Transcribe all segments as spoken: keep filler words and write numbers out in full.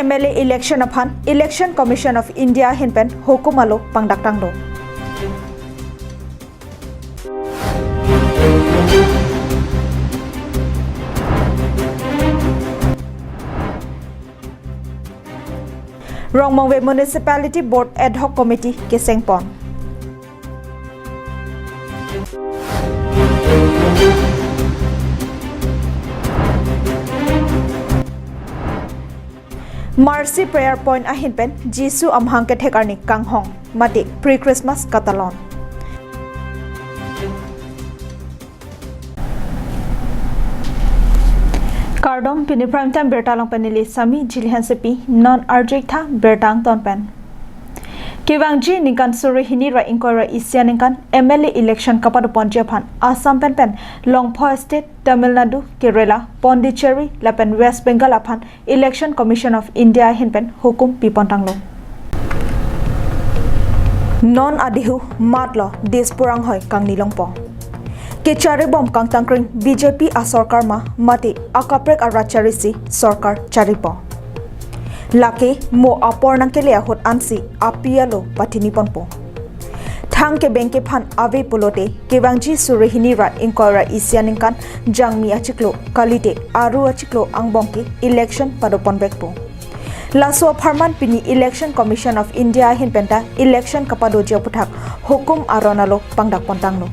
M L A election aphan Election Commission of India ahin pen hukum alo pangdak tanglo. Rongmongve Municipality Board Ad Hoc Committee kesengpon. Mercy Prayer Point ahin pen Jisu amahang kethek arni kanghong, mate pre-Christmas katalon. Kardom, pini prime time birta along pen neli Sami Jili Hansepi, non arju-ik tha birta angton pen. Kevangji ningkan suri hini ra ingkoi ra isi aningkan M L A election kapadoponji aphan Assam pen pen Longpho State, Tamil Nadu, Kerala, Pondicherry lapen West Bengal aphan Election Commission of India ahin pen hukum pipon tanglo. Non adihu matlo Dispur anghoi kangni longpo. Kecharibom kangtangkring B J P asorkar ma, mate akaprek arat charisi sorkar charipo. Lake mo apor nangkele ahut ansi api alo pathini ponpo. Thang kebeng kephan ave pulote kevangji suri hini ra ingkoi ra isi aningkan Jangmi achiklo kalite Aru achiklo angbong ke election padoponvekpo. Laso apharman pini Election Commission of India ahin penta election kapadoji aputhak hukum aron alo pangdakpon tanglo.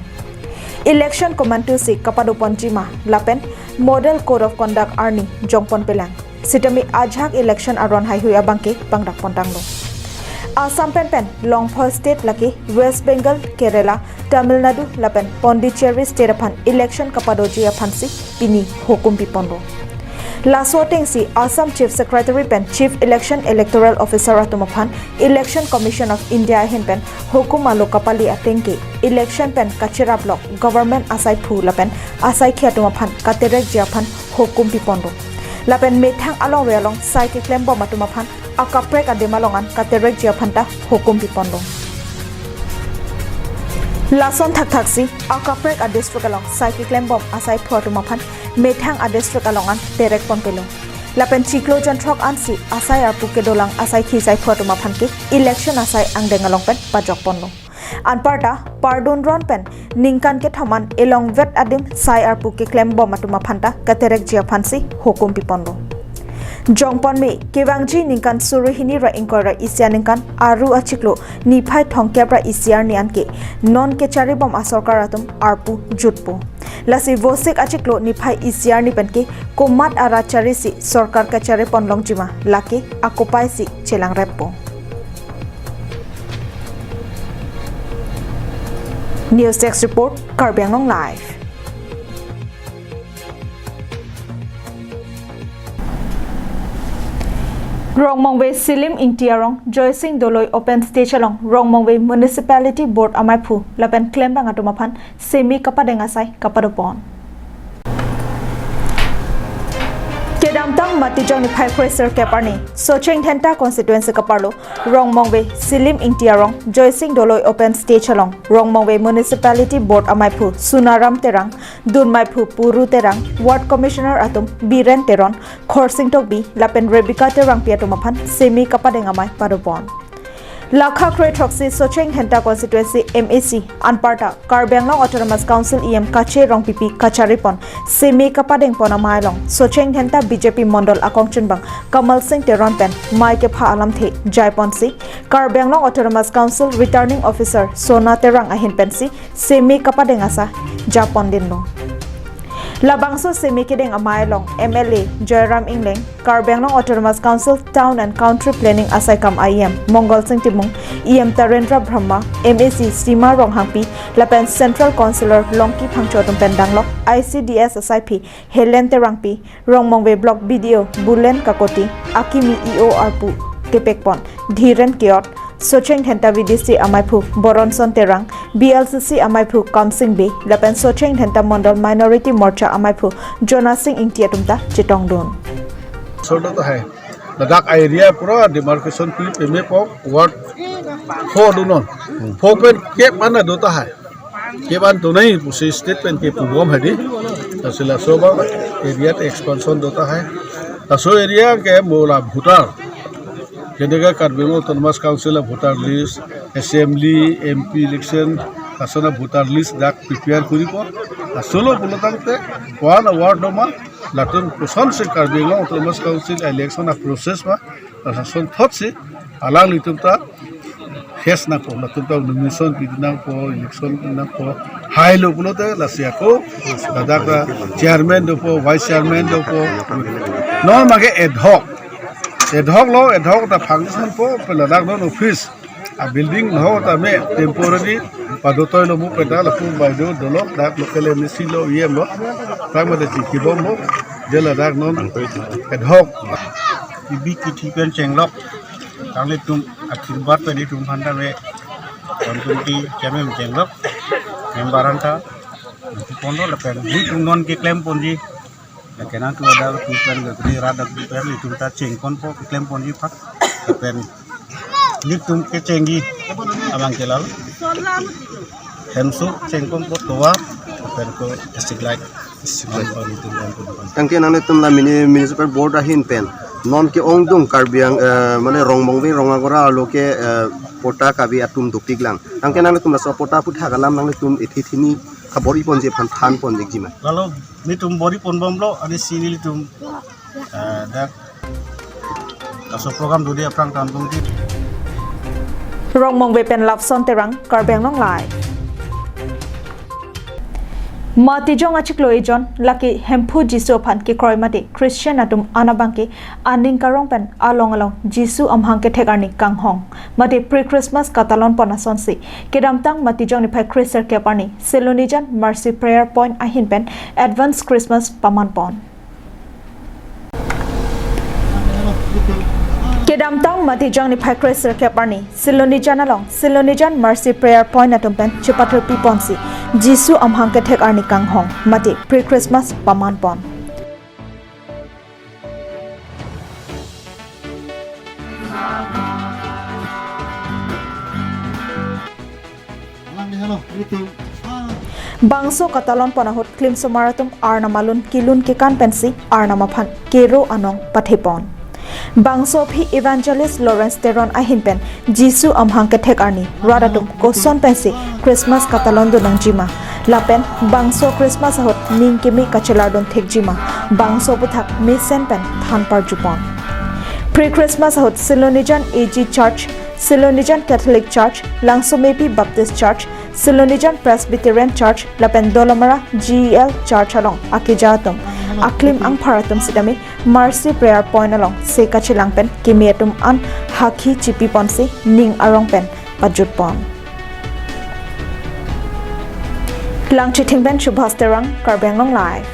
Election komantusi kapadoponji ma lapen Model Code of Conduct arni jongponpelang. Sitame ajahak election aron haihui abangke pangdakpon tanglo. Assam pen pen Longpho State lake West Bengal, Kerala, Tamil Nadu lapen Pondicherry State aphan election kapadoji aphansi pini hukum piponlo. Laso atengsi Assam Chief Secretary pen Chief Election Electoral Officer atum aphan Election Commission of India ahin pen hukum alo kapale atengke election pen kacheraplok government asaiphu lapen asaikhi atum aphan katerekji aphan hukum piponlo. Lapen methang alongri along sai keklembom atum aphan akaprek adim along an katerekji aphan ta hukum piponlo. Lason thakthaksi akaprek adistrict along sai keklembom asaiphu atum aphan methang adistrict along an terekponpelo. Lapen chiklo jonthrok ansi asai arpu kedolang asaikhi saiphu atum aphan ke election asai angdeng along pen pajokponlo. Anparta pardun ron pen ningkan kethom an elongvet adim sai arpu keklembom atum aphan ta katerekji aphansi hukum piponlo. Jongponme, kevangji ningkan suri hini ra ingkoi ra isi aningkan Aru achiklo niphai thomkep ra isi arni anke non kecharibom asorkar atum arpu jutpo. Lasi Vosik achiklo niphai isi arni penke komat arat charisi sorkar kacharipon longjima lake akopaisi chelangreppo. News Desk Report, Karbi Anglong Live. Rongmongve Silim Ingti arong Joysing Doloi Open Stage along Rongmongve Municipality Board amaiphu lapen klembang atum aphan semi kapadeng asai kapadopon. Kedamtang Matijong niphai kre sirkep arni Socheng Dhenta constituency kaparlo Rongmongve Silim Ingti arong Joysing Doloi Open Stage along Rongmongve Municipality Board amaiphu Sunaram Terang, dunmaiphu Puru Terang, Ward Commissioner atum Biren Teron, Khorsing Tokbi lapen Rebecca Terangpi atum aphan semi kapadeng amai padopon. Lakha kre throksi Socheng Dhenta constituency M A C anparta Karbi Anglong Autonomous Council E M Kache Rongpipi kacharipon semi kapadengpon amai along Socheng Dhenta B J P Mondol akongchunbang Kamal Singh Teron pen mei kepha alamthe jaiponsi Karbi Anglong Autonomous Council Returning Officer Sona Terang ahin pensi semi kapadeng asai japondinlo. Labangso semi kedeng amai along M L A Joyram Engleng, Karbi Anglong Autonomous Council Town and Country Planning asaikam E M Mongol Sing Timung, E M Tarendra Brahma, M A C Sima Ronghangpi lapen Central Councillor Longki Phangcho atum pen danglok I C D S asaiphi Helen Terangpi, Rongmongve Block B D O Bulen Kakoti, akimi E O arpu kepekpon Dhiren Keot, Socheng Dhenta V D C amaiphu Boronson Terang, B L C C amaiphu Kamsing Bey lapen Socheng Dhenta Mondol Minority Morcha amaiphu Jonasing Ingti atum ta chetongdun. Sodo to hai. Ladak area pura demarcation pi peme po ward four do non. Four pen kep mana do ta hai. Kep an to nahi pusi state pen ke pubom hai di. Lasi laso abang area expansion do ta hai. Laso area ke mola voter Jenega Karbi Anglong Autonomous Council a voter list, assembly, M P election, lason a voter list dak prepare koripo. Asolo pulo tangte, one award doma, latum kosonsi Karbi Anglong Autonomous Council election a process ma, lason thotsi, alanglitum ta, face nangpo, latum ta nomination pidi nangpo, election pidi nangpo, hailo pulote, lasi ako, ladak ta chairman dopo, vice chairman dopo, non mage ad hoc, ad hoc lo, ad hoc ta function po, pe ladak non office, a building lo tame temporary, padotoi lo mu peta lapu baido dolo, dak local M A C lo, E M lo, tang mate chikibom lo, je ladak non ad hoc. Ibi kithi pen chenglok, nanglitum akibat pen itum phanta me, kontum ki chairman chenglok, member anta, kondo lapen, itum non keklem ponji, lapen nangtum ada tu pen, gakri radak tu pen, itum ta chengponpo, keklem ponji pak, lapen, itum kechengji, abang kelal, hemso, chengponpo tovar, lapen ko district light. Tangke nanglitum la mini municipal board ahin pen non ke-ongdung Karbi Ang-, eh, mane Rongmongve Rongagora arlo ke, eh, patta kabi atum dopiklang. Tangke nanglitum laso patta aphuthak alam nanglitum ithi thini kabor-i ponji aphan than ponji ma? Lalo nelitum bor-i ponbomlo, ani si nelitum, eh, dak laso program dodi aphrang thanbomji. Rongmongve pen Lapson Terang, Karbi Anglong Live. Matijong achiklo ejon, lake Hemphu Jisu aphan kekroi mate Christian atum an abangke aning karong pen along along Jisu amahang kethek arni kanghong mate pre-Christmas katalon pon asonsi kedamtang Matijong niphai kre-sirkep arni Silonijan Mercy Prayer Point ahin pen advance Christmas paman pon. Kedamtang Matijong niphai kre-sirkep arni Silonijan along, Silonijan Mercy Prayer Point atum pen chepathupi ponsi Jisu amahang kethek arni kanghong mate pre-Christmas paman pon. Bangso katalon pon ahut klimsomar atum Arnam alun kelun kekan pensi Arnam aphan kero anong pathe pon. Bangso aphi Evangelist Lawrence Teron ahin pen Jisu amahang kethek arni rat atum koson pensi Christmas katalon dun nangji ma, lapen bangso Christmas ahut ning keme kachelar dun thekji ma, bangso aphuthak mesen pen than parju pon. Pre-Christmas ahut Silonijan A G Church, Silonijan Catholic Church, Langsomepi Baptist Church, Silonijan Presbyterian Church lapen Dolamara G E L Church along akeja atum aklim angphar atum sitame Mercy Prayer Point along se kachelang pen keme atum an hakhi chipi ponsi ning arong pen pajut pon. Langchithing pen Subhas Terang, Karbi Anglong Live.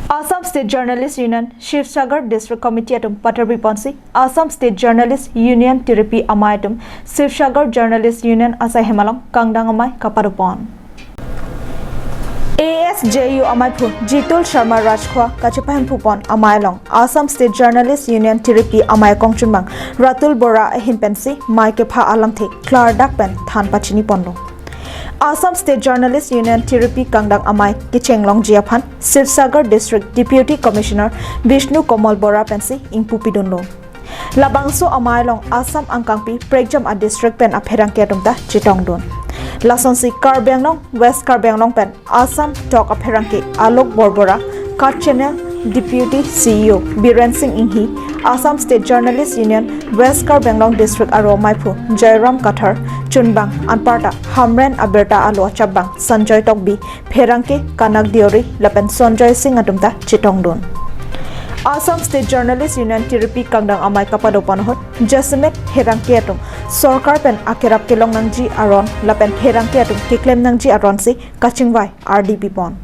Assam State Journalist Union Sibsagar District Committee atum patarbi ponsi Assam State Journalist Union tiripi amei atum Sibsagar Journalist Union asai hem along kangdang amei kapado pon. A S J U ameiphu Jitul Sharma Rajkhwa kachepahemphu pon amei along Assam State Journalist Union tiripi amei kongchunbang Ratul Bora ahin pensi mei kepha alamthe klardak pen than pachini ponlo. Assam State Journalist Union tiripi kangdang amei kecheng longji aphan Sibsagar District Deputy Commissioner Bishnu Komal Bora pensi ingpu pidunlo. Labangso amei along Assam angkangpi prekjam a district pen apherangke atum ta chetongdun. Lasonsi Karbi Anglong, West Karbi Anglong pen Assam Talk apherangke Alok Borbora, Kutch Channel Deputy C E O Biren Singh Enghi, Assam State Journalist Union West Karbi Anglong District aro ameiphu Joyram Kathar, chunbang anparta Hamren abirta alo achapbang Sanjoy Tokbi, pherangke Kanak Deori lapen Sanjoy Singh atum ta chetongdun. Assam State Journalist Union tiripi kangdang amei kapado pon ahut jasemet pherangke atum sorkar pen akerap kelong nangji aron lapen pherangke atum keklem nangji aronsi kachingvai ardi pipon.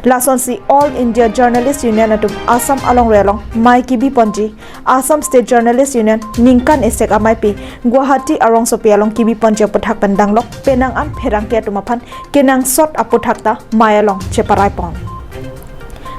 Lasonsi All India Journalist Union atum Assam alongri along mei kebi ponji, Assam State Journalist Union ningkan esek ameipi Guwahati arongsopi along kebi ponji aputhak pen danglok penang an pherangke atum aphan kenangsot aputhak ta mei along cheparai pon.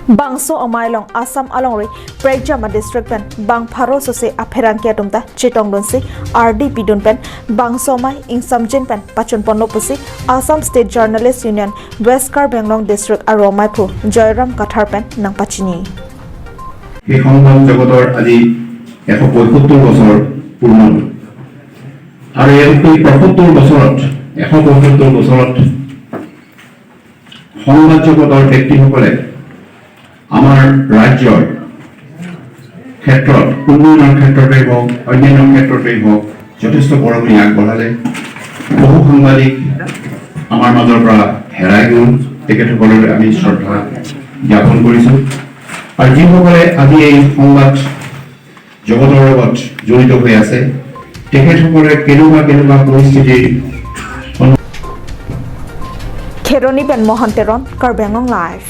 Bangso amei along Assam alongri prekjam a district pen bang pharo sose apherangke atum ta chetongdunsi ardi pidun pen bangso amei ingsamjin pen pachun ponlo pusi Assam State Journalist Union West Karbi Anglong District aro ameiphu Joyram Kathar pen nangpachini. সেই সংবাদ জগতৰ আজি এশ পঁয়সত্তৰ বছৰ পূৰ্ণ হ'ল। আৰু এই পঁয়সত্তৰ বছৰত, এশ পঁয়সত্তৰ বছৰত সংবাদ জগতৰ ব্যক্তিসকলে আমাৰ ৰাজ্যৰ ক্ষেত্ৰত, উন্নয়নৰ ক্ষেত্ৰতেই হওক, অন্যান্য ক্ষেত্ৰতেই হওক, যথেষ্ট বৰঙণি আগবঢ়ালে। বহু সাংবাদিক আমাৰ মাজৰ পৰা হেৰাই গ'ল, তেখেতসকললৈ আমি শ্ৰদ্ধা জ্ঞাপন কৰিছোঁ। আৰু যিসকলে আজি এই সংবাদ জগতৰ লগত জড়িত হৈ আছে, তেখেতসকলে কেনেকুৱা কেনেকুৱা পৰিস্থিতিৰ সন্মুখীন Kheroni pen Mohan Teron, Karbi Anglong Live.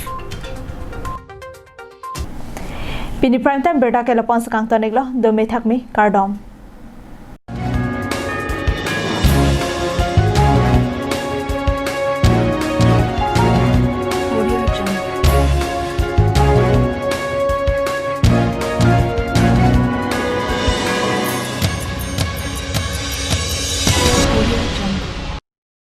Pini prime time birta ke lapu-an si kangton-iklo, dome thakme, kardom.